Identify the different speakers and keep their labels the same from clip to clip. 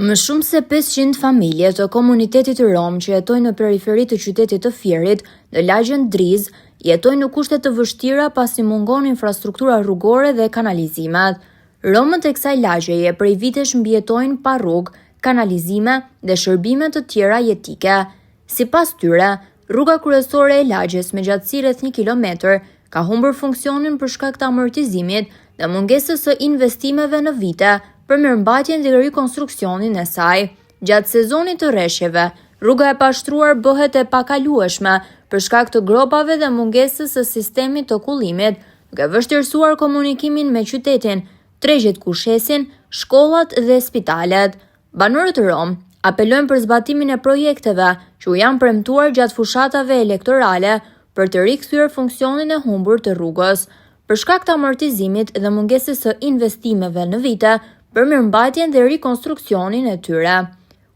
Speaker 1: Më shumë se 500 familje të komunitetit rom që jetojnë në periferi të qytetit të Fierit, në lagjen Drizë, jetojnë në kushte të vështira pasi mungon infrastruktura rrugore dhe kanalizimet. Romët e kësaj lagjeje prej vitesh mbijetojnë pa rrugë, kanalizime dhe shërbime të tjera jetike. Sipas tyre, rruga kryesore e lagjes me gjatësi rreth një kilometër ka humbur funksionin për shkak të amortizimit dhe mungesës së investimeve në vite për mirëmbajtjen dhe rikonstruksionin e saj. Gjatë sezonit të reshjeve, rruga e pashtruar bëhet e pakalueshme për shkak të gropave dhe mungesës së sistemit të kullimit, duke vështirësuar komunikimin me qytetin, tregjet ku shesin, shkollat dhe spitalet. Banorët romë apelojnë për zbatimin e projekteve që u janë premtuar gjatë fushatave elektorale për të rikthyer funksionin e humbur të rrugës. Për shkak të amortizimit dhe mungesës së investimeve në vite për mirëmbajtjen dhe rikonstruksionin e tyre.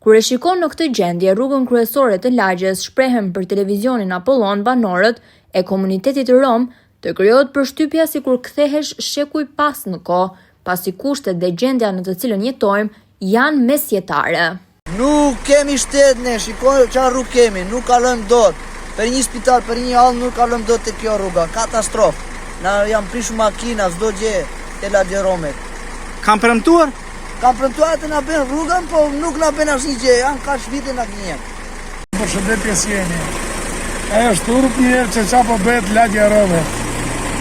Speaker 1: Kur e shikon në këtë gjendje rrugën kryesore të lagjes shprehen për televizionin Apollon banorët e komunitetit rom, të krijohet përshtypja sikur kthehesh shekuj pas në kohë, pasi kushtet dhe gjendja në të cilën jetojmë janë mesjetare.
Speaker 2: Nuk kemi shtet ne, shiko ça rrugë kemi, nuk kalojmë dot. Për një spital, për një hall nuk kalojmë dot te kjo rruga, katastrofë. Na janë prishur makina, çdo gjë te lagja rome.
Speaker 3: Kanë premtuar?
Speaker 2: Kanë premtuar të na bëjnë rrugën, po nuk na bëjnë asnjë gjë, janë kaq vite na gënjejnë.
Speaker 4: Përshëndetje si jeni. Është turp një herë që ça po bëhet lagja rome.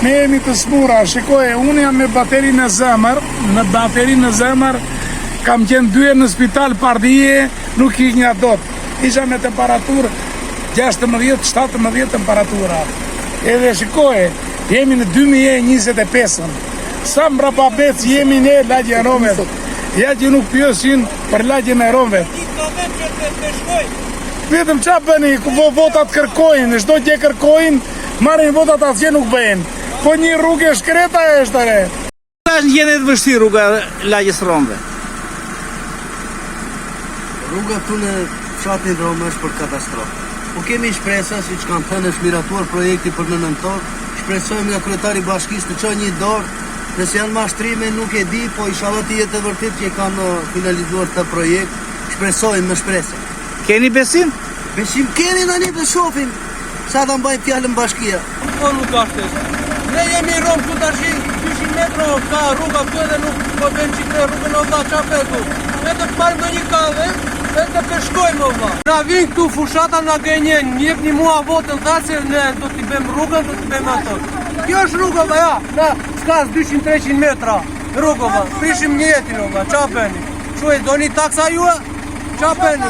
Speaker 4: Ne jemi të smura, shikoje, unë jam me bateri në zemër, me bateri në zemër, kam qenë dy herë në spital pardje, nuk iknja dot. Isha me temperaturë 16, 17 temperatura. Edhe shikoje, jemi në 2025-ën. Sa mbrapambet jemi ne lagja rome. Ja që nuk pyesin për lagjen e romëve. Vetëm ça bëni, ku vo votat kërkojnë, çdo gjë kërkojnë, marrin votat asgjë nuk bëjnë. Po një rrugë e shkreta është re.
Speaker 3: Sa është në gjendje të vështirë rruga e lagjes romëve?
Speaker 2: Rruga këtu në fshatin Rom është për katastrofë. Po kemi shpresa, siç kanë thënë, është miratuar projekti për në nëntor. Shpresojmë nga kryetari i bashkisë të çojë një dorë, nëse janë mashtrime nuk e di, po ishalla të jetë e vërtetë që e kanë finalizuar këtë projekt. Shpresojmë me shpresë.
Speaker 3: Keni besim?
Speaker 2: Besim kemi tani të shohim sa ta mbajë fjalën bashkia.
Speaker 5: Po nuk ka shtet. Ne jemi rom këtu tash 200 metro ka rruga këtu edhe nuk po bëjmë çik në rrugën o vlla ça bëj këtu. Ne të marrim ndonjë kafe dhe të peshkojmë o vlla. Na vin këtu fushata na gënjejnë, më jepni mua votën tha se ne do t'i bëjmë rrugën, do t'i bëjmë ato. Kjo është rruga vlla, ja, na s'ka 200-300 metra rrugë vlla. Prishim mjetin o vlla, ça bëni? Çu e doni taksa ju? Ça bëni?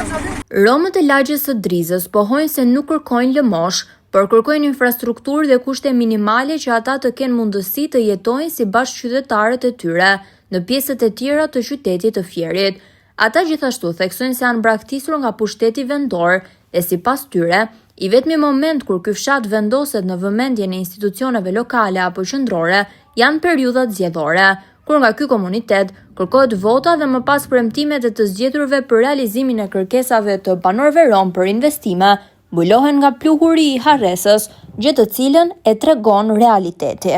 Speaker 1: Romët e lagjes së Drizës pohojnë se nuk kërkojnë lëmoshë, por kërkojnë infrastrukturë dhe kushte minimale që ata të kenë mundësi të jetojnë si bashkëqytetarët e tyre në pjesët e tjera të qytetit të Fierit. Ata gjithashtu theksojnë se janë braktisur nga pushteti vendor dhe sipas tyre, i vetmi moment kur ky fshat vendoset në vëmendjen e institucioneve lokale apo qendrore janë periudhat zgjedhore, kur nga ky komunitet kërkohet vota dhe më pas premtimet e të zgjedhurve për realizimin e kërkesave të banorëve romë për investime mbulohen nga pluhuri i harresës, gjë të cilën e tregon realiteti.